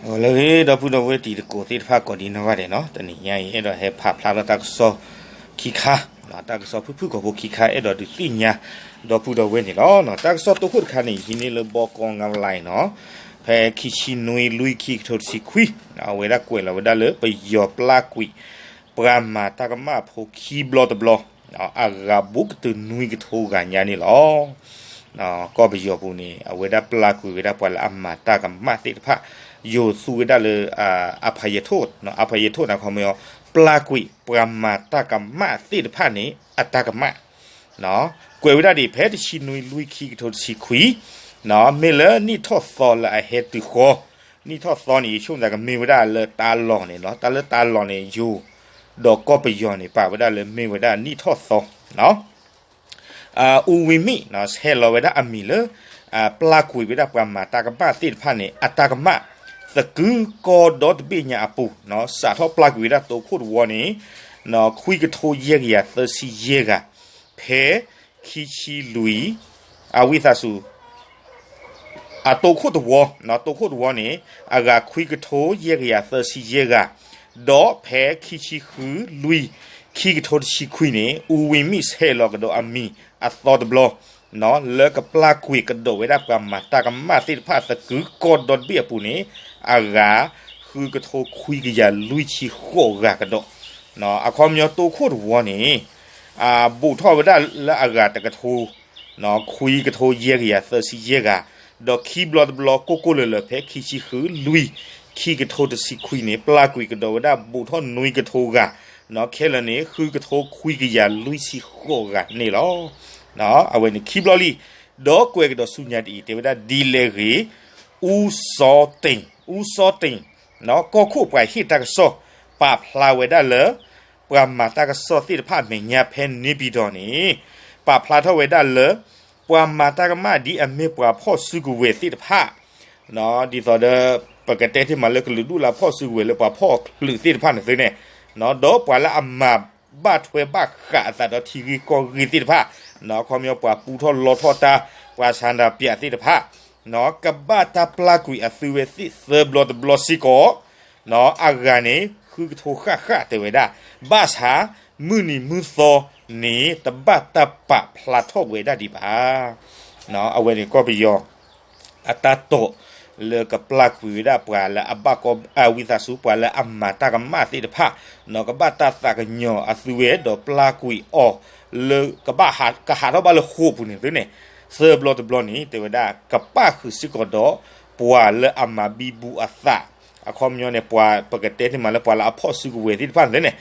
လၢအဂ့ၤ ဒီပုၢ်ဒီဝဲၢ်တံၤသကိးသ့ၣ်တဖၣ်ကိးဒံနီၢ်ဂၤဒဲးနီၤ, တနံၤညါအံၤ အဲၣ်ဒိးဟဲဖးဖျါထီၣ်တၢ်ကစီၣ်ခံခါ, တၢ်ကစီၣ်ဖုၣ်ဖုၣ်ကိာ်ဖိခံခါ အဲၣ်ဒိးဒုးသ့ၣ်ညါ ဒီပုၢ်ဒီဝဲၢ်န့ၣ်လီၤ. တၢ်ကစီၣ်တိခိၣ်တခါန့ၣ် ဟံးန့ၢ်လၢဘီကီ ငါးလါ နီၤ, ဖဲခံဆံနွံ လွံၢ် ခံကထိတဆံခွံ, အဝဲဒၣ်ကွဲးလီၤဝဲဒၣ်လၢ ပယီၤပျၢ်ကွံာ် ပှၤမၤတၢ်ကမၣ်ဖိခံဘျီတဘျီ, အဂၤဘူးကတုၤနွံကထိဂၤညါန့ၣ်လီၤ. ကီၢ်ပယီၤပူၤန့ၣ် အဝဲဒၣ်ပျၢ်ကွံာ်ဝဲဒၣ်ပှၤလၢအမၤတၢ်ကမၣ်သ့ၣ်တဖၣ်, ယိၤသူဝဲဒၣ်လၢ အဖါယဲၢ်ထိၣ်, အဖါယဲၢ်ထိၣ်န့ၣ် ခီမ့ၢ် ပျၢ်ကွံာ်ပှၤမၤတၢ်ကမၣ်သ့ၣ်တဖၣ်န့ၣ် အတၢ်ကမၣ် ကွဲးဝဲဒၣ်ဒ်အံၤ ဖဲတဆံနွံ လွံၢ် ခံကထိတဆံခွံ, မ့ၢ်လၢနံၣ်ထီၣ်သီလၢအဟဲတုၤဃီ, နံၣ်ထီၣ်သီန့ၣ် ယဆိကမိၣ်သးကမ့ၢ်ဝဲဒၣ်လၢတၢ်လီၢ်န့ၣ်လီၤ. တၢ်လၢတၢ်လီၢ်န့ၣ် ယိၤ ဒီးကီၢ်ပယီၤန့ၣ် ပာ်ဝဲဒၣ်လၢမ့ၢ်ဝဲဒၣ်နံၣ်ထီၣ်သီ အူဝံမံၣ် ဆဲးလီၤဝဲဒၣ်အမံၤလၢ ပျၢ်ကွံာ်ဝဲဒၣ်ပှၤမၤတၢ်ကမၣ်သ့ၣ်တဖၣ်န့ၣ် အတၢ်ကမၣ် သကုၤကီၢ်ဒီတဘ့ၣ်ညါအပူၤ, စးထီၣ်ပျၢ်ကွံာ်ဝဲဒၣ်တိခိၣ်တဝီန့ၣ် ခွံကထိယဲၢ်ကယၤသၢဆံယဲၢ်ဂၤ, ဖဲခံဆံလွံၢ်, အဝံသးစူၤ အတိခိၣ်တဝီ, တိခိၣ်တဝီန့ၣ် အဂၤခွံကထိယဲၢ်ကယၤသၢဆံယဲၢ်ဂၤ, ဒီးဖဲခံဆံဃုလွံၢ် ခံကထိတဆံခွံန့ၣ် အူဝံမံၣ်ဆဲးလီၤကဒီးအမံၤအသီတဘျီ, လၢကပျၢ်ကွံာ်ကဒီးဝဲဒၣ်ပှၤမၤတၢ်ကမၣ်သ့ၣ်တဖၣ်သကုၤကီၢ်ဒီတဘ့ၣ်အပူၤန့ၣ် အဂၤဃုကထိခွံကယၤလွံၢ်ဆံဃိးဂၤကဒီး, အခီပညီတိခိၣ်တဝီန့ၣ် ဘူးထီၣ်ဝဲဒၣ်လၢအဂၤတကထိ ခွံကထိယဲၢ်ကယၤသၢဆံယဲၢ်ဂၤ, ဒီးခံဘျီတဘျီကိၢ်ကိၢ်လၢၤလၢၤ ဖဲခံဆံဃုလွံၢ် ခံကထိတဆံခွံန့ၣ် ပျၢ်ကွံာ်ကဒီးဝဲဒၣ်ဘူးထီၣ်နွံကထိဂၤ, ခဲလၢာ်န့ၣ် ဃုကထိခွံကယၤလွံၢ်ဆံဃိးဂၤန့ၣ်လီၤ. အဝဲန့ၣ်ခံဘျီလံ, ဒီးကွဲးကဒီးဆူညါဒ်အံၤ တဲဝဲဒၣ်ဒ်လဲၣ်ဂ့ၤ, အူစီတ့ၢ်, အူစီတ့ၢ် ကီၢ်ခိၣ်ပှၤဟ့ၣ်တၢ်ကစီၣ် ပာ်ဖျါဝဲဒၣ်လၢ ပှၤမၤတၢ်ကစီၣ်သ့ၣ်တဖၣ်အမဲာ်ညါဖဲန့ၣ်ပံၤဒီးန့ၣ် ပာ်ဖျါထီၣ်ဝဲဒၣ်လၢ ပှၤမၤတၢ်ကမၣ်ဒ်အမ့ၢ်ပှၤဖီၣ်စုကဝဲၤသ့ၣ်တဖၣ်, ဒ်သိးဒီး ပကတဲတ့ၢ်မးလၢကလုာ်ဒူၣ်လၢအဖီၣ်စုကဝဲၤလၢပှၤဖီၣ်ချုးသ့ၣ်တဖၣ်န့ၣ်သုန့ၣ်, ဒီးပှၤလၢအမၤဘၣ်ထွဲဘၣ်ဃးအသးဒီးထံဂ့ၢ်ကီၢ်ဂ့ၢ်သ့ၣ်တဖၣ်, အခီပညီပှၤပူထီၣ်လီထီၣ်တၢ်, ပှၤဆန္ဒပြသ့ၣ်တဖၣ် ကဘၣ်တၢ်ပျၢ်ကွံာ်အသုဝဲသ့ၣ်သၢဘျီတဘျီစ့ၢ်ကီး, အဂၤန့ၣ် ဃုကထိဃၣ်ဃၣ်တဲဝဲဒၣ်, ဘၣ်ဆၣ် မုၢ်နံၤမုၢ်သီန့ၣ် တဘၣ်တၢ်ပာ်ဖျါထီၣ်ဝဲဒၣ်ဒံးဘၣ်. အဝဲန့ၣ်ကီၢ်ပယီၤ အတၢ်တိာ်လၢကပျၢ်ကွံာ်ဝဲဒၣ်ပှၤလၢအဘၣ်ကီ အဝံသးစူၤ ပှၤလၢအမၤတၢ်ကမၣ်သ့ၣ်တဖၣ်, ကဘၣ်တၢ်သးကညီၤအသုဝဲဒီးပျၢ်ကွံာ်အီၤ လၢကဘၣ်ဟး ကဟးထီၣ်ဘၣ်လၢဃိာ်ပူၤန့ၣ်သုန့ၣ်, သၢဘျီတဘျီန့ၣ် တဲဝဲဒၣ် ကပၣ်ဃုာ်စ့ၢ်ကီးဒီး ပှၤလၢအမၤဘံဘူအသး, အခီပညီန့ၣ် ပှၤပကတဲတ့ၢ်မးလၢပှၤလၢအဖီၣ်စုကဝဲၤသ့ၣ်တဖၣ်န့ၣ်သုန့ၣ်,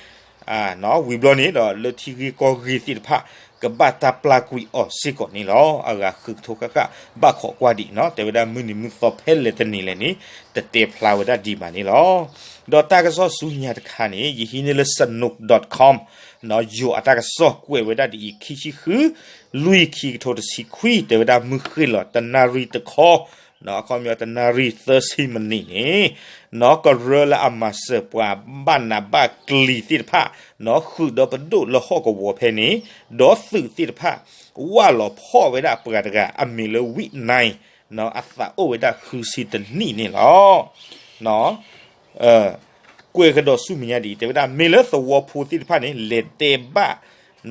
ဝံၤဘျီန့ၣ်ဒီးလၢထံဂ့ၢ်ကီၢ်ဂ့ၢ်သ့ၣ်တဖၣ် ကဘၣ်တၢ်ပျၢ်ကွံာ်အီၤစ့ၢ်ကီးန့ၣ်လီၤ. အဂၤဃုကထိဃၣ်ဃၣ် ဘၣ်ခိးကွၢ်ဒံးနီၤ, တဲဝဲဒၣ်မုၢ်နံၤမုၢ်သီဖဲလဲၣ်တနံၤလဲၣ်န့ၣ် တတဲဖျါဝဲဒၣ်ဒံးဘၣ်န့ၣ်လီၤ. ဒီးတၢ်ကစီၣ်ဆူညါတခါန့ၣ် ယဟံးန့ၢ်လၢ sanook dot com ယိၤအတၢ်ကစီၣ်ကွဲးဝဲဒၣ်ဒ်အံၤ, ခံဆံဃု လွံၢ် ခံကထိတဆံခွံ တဲဝဲဒၣ်မုၢ်ဃ့ၢ်လီၤ တနၣ်ရံၣ်တခီ အခီပညီတနၣ်ရံၣ်သၢဆံမံးနံးန့ၣ်, နီၢ်ကရၢလၢအမၤစၢၤပှၤဘၣ်နးဘၣ်ကျံၤသ့ၣ်တဖၣ်, နီၢ်ဃုာ်ဒီးပဒိၣ်လၢဟီၣ်ကဝီၤဖဲန့ၣ်, ဒီးသုးသ့ၣ်တဖၣ် ဝၢ်လီၤဖီၣ်ဝဲဒၣ်ပှၤတဂၤ အမံၤလၢဝံၣ်နၢၢ်, နီၢ်အသးအိၣ်ဝဲဒၣ်ဃုဆံတနံၣ်န့ၣ်လီၤ. နီၢ် ကွဲးကဒီးဆူမဲာ်ညါဒ်အံၤ တဲဝဲဒၣ် မ့ၢ်လၢသဝီဖိသ့ၣ်တဖၣ်န့ၣ် လဲၤတဲဘၣ်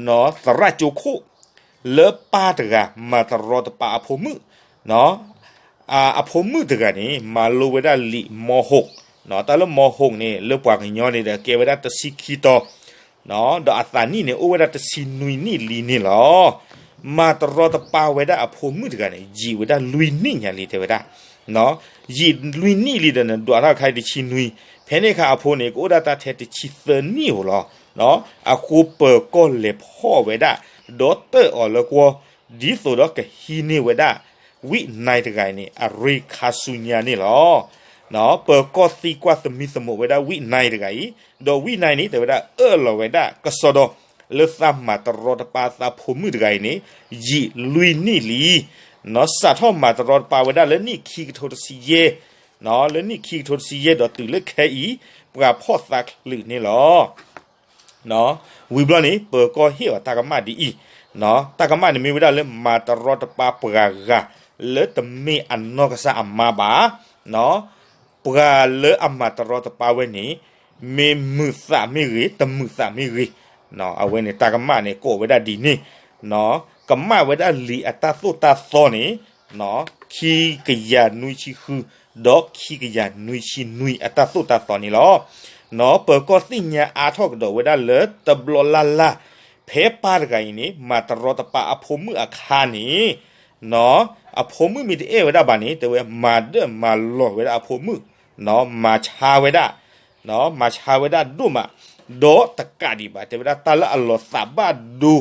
နီၢ်သရၣ်ကၠိခိၣ် လၢပၢ်တဂၤ မၤတရီတပါအဖိမုၣ်, နီၢ် အဖိမုၣ်တဂၤန့ၣ် မၤလိဝဲဒၣ်လံာ်မီၢ်ဟိၣ်, နီၢ် တၢ်လၢမီၢ်ဟိၣ်န့ၣ် လၢပှၤကညီန့ၣ်ဒီး ကဲဝဲဒၣ်တဆံခံတီၤ, နီၢ် ဒီးအသးနံၣ်န့ၣ် အိၣ်ဝဲဒၣ်တဆံနွံနံၣ်လံန့ၣ်လီၤ. မၤတရီတပါဝဲဒၣ်အဖိမုၣ်တဂၤန့ၣ် ယံာ်ဝဲဒၣ်လွံၢ်နံၣ်ညါလံ တဲဝဲဒၣ်, နီၢ် ယံာ်လွံၢ်နံၣ်လံဒီးန့ၣ် ဒွးထီၣ်ခါအံၤတဆံနွံ, ဖဲန့ၣ်အခါအဖိန့ၣ် ကအိၣ်ဒၣ်တၢ်ထဲတဆံသၢနံၣ်ဧိၤလီၤ. နီၢ် အဃိပၢၤကီၢ်လဲၤဖီၣ်ဝဲဒၣ် ဒီးတၢၢ်အီၤလၢကွီၢ် ဒ်သိးဒီးကဟံးန့ၢ်ဝဲဒၣ် ဝံၣ်နၢၢ်တဂၤအံၤန့ၣ် အရ့ခါဆူညါန့ၣ်လီၤ. နီၢ် ပၢၤကီၢ်သံကွၢ်သမံသမိးဝဲဒၣ်ဝံၣ်နၢၢ်တဂၤအံၤ, ဒီးဝံၣ်နၢၢ်န့ၣ် တဲဝဲဒၣ်အၢၣ်လီၤဝဲဒၣ်ကစီဒီ လၢသးမၤတရီတပါသးဖိမုၣ်တဂၤအံၤန့ၣ် ယံာ်လွံၢ်နံၣ်လံ. နီၢ် စးထီၣ်မၤတရီတပါဝဲဒၣ်လၢနံၣ်ခံကထိတဆံယဲၢ်, နီၢ် လၢနံၣ်ခံကထိတဆံယဲၢ်ဒီးတုၤလၢခဲအံၤ ပှၤဖီၣ်သးချုးန့ၣ်လီၤ. နီၢ် ဝံၤဘျီန့ၣ် ပၢၤကီၢ်ဟ့ၣ်အီၤတၢ်ကမၣ်ဒ်အံၤ, နီၢ် တၢ်ကမၣ်န့ၣ်မ့ၢ်ဝဲဒၣ်လၢမၤတရီတပါပှၤဂၤ လၢတမ့ၢ်အနီၢ်ကစၢ်အမါဘၣ်, နီၢ် ပှၤလၢအမၤတရီတပါဝဲန့ၣ် မ့ၢ်မုာ်သးမ့ၢ်ဂ့ၤ တမုာ်သးမ့ၢ်ဂ့ၤ, အဝဲန့ၣ်တၢ်ကမၣ်န့ၣ် ကိးဝဲဒၣ်ဒ်န့ၣ်, ကမၣ်ဝဲဒၣ်လံာ်အတၢ်သိၣ်တၢ်သီန့ၣ် ခံကယၤနွံဆံဃု ဒီးခံကယၤနွံဆံနွံအတၢ်သိၣ်တၢ်သီန့ၣ်လီၤ. ပၢၤကီၢ်သ့ၣ်ညါအါထီၣ်ကဒီးဝဲဒၣ်လၢတဘျီလၢ်လၢ် ဖဲပၢ်တဂၤအံၤန့ၣ် မၤတရီတပါအဖိမုၣ်အခါန့ၣ် အဖိမုၣ်မ့ၢ်တအဲၣ်ဝဲဒၣ်ဘၣ်န့ၣ် တဲဝဲမၤဒၢၣ်မၤလီၤဝဲဒၣ်အဖိမုၣ်, မၤဆါဝဲဒၣ်, မၤဆါဝဲဒၣ်ဒိၣ်မး, ဒီးတကးဒံးဘၣ် တဲဝဲဒၣ်တၢ်လၢအလီၤသးဘၣ်ဒိ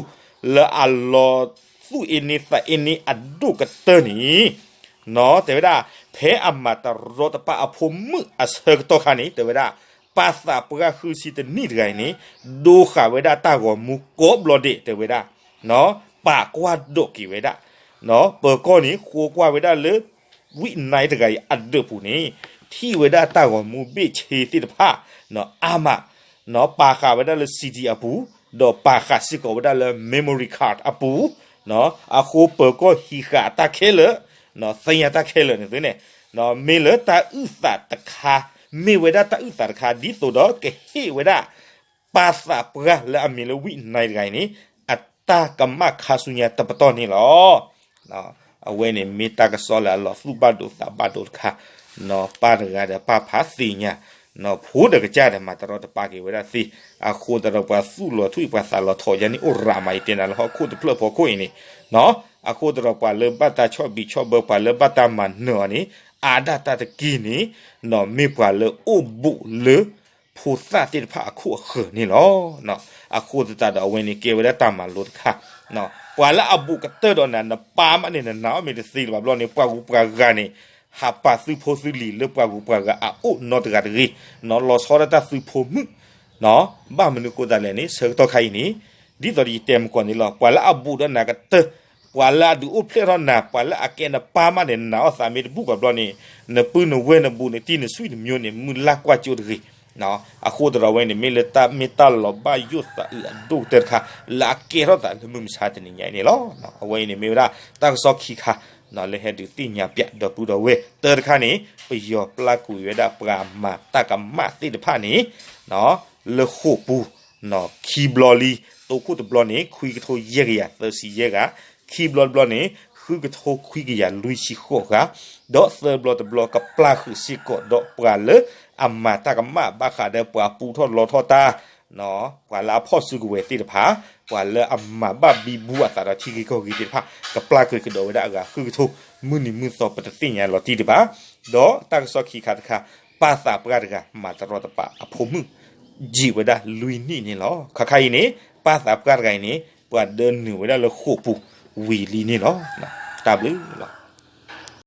လၢအလီၤသူၣ်အ့န့သးအ့န့အဒိၣ်ကတၢၢ်န့ၣ် တဲဝဲဒၣ် ဖဲအမၤတရီတပါအဖိမုၣ်အဆၢကတီၢ်ခါန့ၣ် တဲဝဲဒၣ် ပၢ်သးပှၢ်ဃုဆံတနံၣ်တဂၤအံၤန့ၣ် ဒိဃာ်ဝဲဒၣ်တၢ်ဂီၤမူကိးဘျီဒဲး တဲဝဲဒၣ် ပာ်ကွၢ်ဒိးက့ၤဝဲဒၣ်, ပၢၤကီၢ်န့ၣ် ဃိကွၢ်ဝဲဒၣ်လၢ ဝံၣ်နါတဂၤအံၤအဒၢးပူၤန့ၣ် ထံၣ်ဝဲဒၣ်တၢ်ဂီၤမူဘ့ၣ်ဆ့သ့ၣ်တဖၣ် အါမး, ပာ်ဃာ်ဝဲဒၣ်လၢ CD အပူၤ, ဒီးပာ်ဃာ်စ့ၢ်ကီးဝဲဒၣ်လၢ memory card အပူၤ, အဃိပၢၤကီၢ်ဟံးဃာ်အတၢ်ခဲလၢာ်, သ့ၣ်ညါတၢ်ခဲလၢာ်န့ၣ်သ့န့ၣ်, မ့ၢ်လၢတၢ်အုၣ်သးတခါ, မ့ၢ်ဝဲဒၣ်တၢ်အုၣ်သးတခါ ဒ်သိးဒီးကဟ့ၣ်ဝဲဒၣ် ပၢ်သးပှၢ်လၢအမံၤလၢဝံၣ်နါတဂၤအံၤန့ၣ် အတၢ်ကမၣ်ခါဆူညါတပတီၢ်န့ၣ်လီၤ. အဝဲန့ၣ်မ့ၢ်တၢ်ကစီၣ်လၢအလီၤသူၣ်ဘၣ်ဒိသးဘၣ်ဒိတခါ, ပၢ်တဂၤဒီးပၢ်ဖးသ့ၣ်ညါ, ဖိဒီးကစၢ်ဒီးမၤတရီတပါက့ၤဝဲဒၣ်သ့, အဃိသတးဒီးပှၤသူၣ်လီၤထွံၣ်ပှၤသးလီၤထီၣ်ယါန့ၣ်အိၣ်ရးမး ယတဲနၤလၢဟီၣ်ခိၣ်တဖျၢၣ်ဖီခိၣ်အံၤန့ၣ်, အဃိသတးဒီးပှၤလၢဘၣ်တၢ်ဆီၣ်ဘံးဆီၣ်ဘၢ ပှၤလၢဘၣ်တၢ်မၤနၢၤအီၤန့ၣ် အါဒၣ်တၢ်တက့ၢ်န့ၣ် မ့ၢ်ပှၤလၢအိၣ်ဘူးလၢ ဖိသၣ်သ့ၣ်တဖၣ်အခိၣ်အဃၢၤန့ၣ်လီၤ. အဃိသတးဒီးအဝဲန့ၣ်ကဲဝဲဒၣ်တၢ်မၤလိတခါ, ပှၤလၢအဘူးကတၢၢ်ဒီးနၤ နပၢ်မးန့ၣ် နနာ်အီၤမ့ၢ်တသ့လၢၤဘၣ်ဘျီန့ၣ် ပှၤဂုၤပှၤဂၤန့ၣ် ဟးပာ်သုဖိသုလံၤလၢပှၤဂုၤပှၤဂၤအအိၣ်နီတဂၤတဂ့ၤ, လီၤဆီဒၣ်တၢ်သုဖိမုၣ်, ဘၣ်မနုၤဃိသတးလဲၣ်န့ၣ် ဆၢကတီၢ်ခါအံၤန့ၣ် ဒ်သိးဒီးယတဲမုၢ်ကီၢ်န့ၣ်လီၤ. ပှၤလၢအဘူးဒီးနၤကတၢၢ်, ပှၤလၢအဒုးအိၣ်ဖျဲၣ်ထီၣ်နၤ ပှၤလၢအကဲနပၢ်မးန့ၣ် နနာ်အီၤသးမ့ၢ်တဘူးဘၣ်ဘျီန့ၣ် နပုၢ်နဝဲၢ်နဘူးနတံၢ်နဆွံၣ်နမျိုးန့ၣ် မုၢ်လၢ်ကွၢ်ကၠိတဂ့ၤ. အဃိသတးဒီးဝဲန့ၣ် မ့ၢ်လၢတၢ်မ့ၢ်တၢ်လီၤဘၣ်ယိၣ်သးအုးအဒိၣ်ကတၢၢ်တခါ လၢအကဲထီၣ်သးလၢမုၢ်မဆါတနံၤညါအံၤန့ၣ်လီၤ. အဝဲအံၤန့ၣ်မ့ၢ်ဝဲဒၣ်တၢ်ကစီၣ်ခံခါ လၢဟဲဒုးသ့ၣ်ညါပၠးဒီပုၢ်ဒီဝဲၢ်တၢ်တခါန့ၣ် ပယီၤပျၢ်ကွံာ်ဝဲဒၣ်ပှၤမၤတၢ်ကမၣ်သ့ၣ်တဖၣ်န့ၣ် လၢဃိာ်ပူၤ ခံဘျီလံ, တိခိၣ်တဘျီန့ၣ် ခွံကထိယဲၢ်ကယၤသၢဆံယဲၢ်ဂၤ, ခံဘျီတဘျီန့ၣ် ဃုကထိခွံကယၤလွံၢ်ဆံဃိးဂၤ, ဒီးသၢဘျီတဘျီကပျၢ်ဃုာ်စ့ၢ်ကီးဒီးပှၤလၢအမၤတၢ်ကမၣ်ဘၣ်ဃးဒီးပှၤပူထီၣ်လီထီၣ်တၢ် ပှၤလၢအဖီၣ်စုကဝဲၤသ့ၣ်တဖၣ်, ပှၤလၢအမၤဘၣ်ဘံဘူအသးဒီးထံဂ့ၢ်ကီၢ်ဂ့ၢ်သ့ၣ်တဖၣ် ကပျၢ်ကွံာ်ကဒီးဝဲဒၣ်အဂၤဃုကထိ, မုၢ်နံၤမုၢ်သီပတသ့ၣ်ညါလီၤတံၢ်ဒံးဘၣ်. ဒီးတၢ်ကစီၣ်ခံခါတခါ, ပၢ်သးပှၢ်တဂၤ မၤတရီတပါအဖိမုၣ် ယံာ်ဝဲဒၣ်လွံၢ်နံၣ်န့ၣ်လီၤ. ခါခါအံၤန့ၣ် ပၢ်သးပှၢ်တဂၤအံၤန့ၣ် ပှၤဒၢနုာ်ဝဲဒၣ်လၢဃိာ်ပူၤဝံၤလံန့ၣ်လီၤ. တၢ်ဘျုးလီၤ.